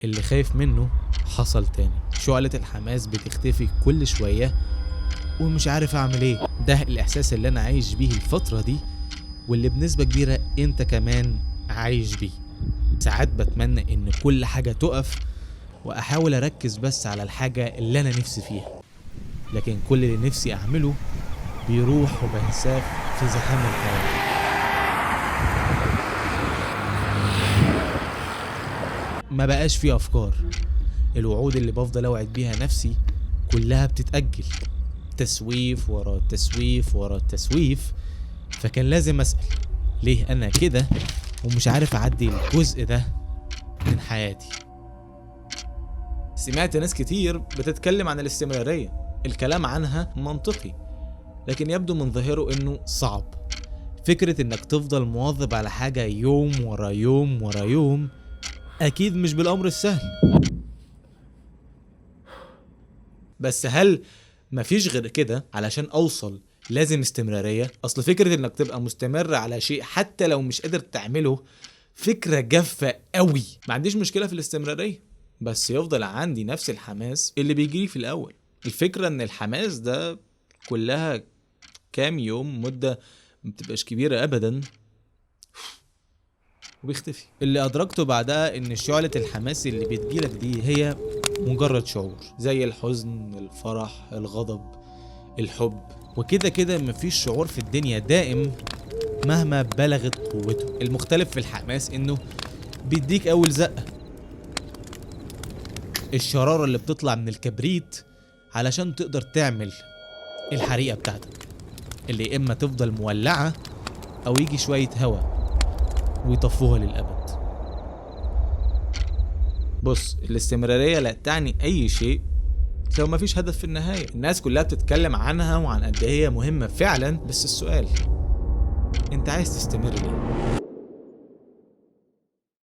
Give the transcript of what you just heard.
اللي خايف منه حصل تاني. شعلة الحماس بتختفي كل شوية ومش عارف اعمل ايه. ده الاحساس اللي انا عايش بيه الفترة دي، واللي بنسبة كبيرة انت كمان عايش بيه. ساعات بتمنى ان كل حاجة تقف واحاول اركز بس على الحاجة اللي انا نفسي فيها، لكن كل اللي نفسي اعمله بيروح وبنساه في زحام الحياة. ما بقاش فيه افكار. الوعود اللي بفضل اوعد بيها نفسي كلها بتتأجل، تسويف ورا تسويف ورا تسويف. فكان لازم اسأل ليه انا كده ومش عارف اعدي الجزء ده من حياتي. سمعت ناس كتير بتتكلم عن الاستمرارية، الكلام عنها منطقي، لكن يبدو من ظاهره انه صعب. فكرة انك تفضل مواظب على حاجة يوم ورا يوم ورا يوم اكيد مش بالامر السهل. بس هل مفيش غير كده علشان اوصل لازم استمرارية؟ اصل فكرة انك تبقى مستمر على شيء حتى لو مش قادر تعمله فكرة جافة قوي. ما عنديش مشكلة في الاستمرارية، بس يفضل عندي نفس الحماس اللي بيجيلي في الاول. الفكرة ان الحماس ده كلها كام يوم، مدة ما بتبقاش كبيرة ابدا، وبيختفي. اللي ادركته بعدها ان شعلة الحماس اللي بتجيلك دي هي مجرد شعور، زي الحزن، الفرح، الغضب، الحب، وكده كده مفيش شعور في الدنيا دائم مهما بلغت قوته. المختلف في الحماس انه بيديك اول زقة، الشرارة اللي بتطلع من الكبريت علشان تقدر تعمل الحريقة بتاعتك، اللي اما تفضل مولعة او يجي شوية هوا ويطفوها للأبد. بص، الاستمرارية لا تعني أي شيء لو ما فيش هدف في النهاية. الناس كلها بتتكلم عنها وعن قد إيه هي مهمة فعلا، بس السؤال، أنت عايز تستمر ليه؟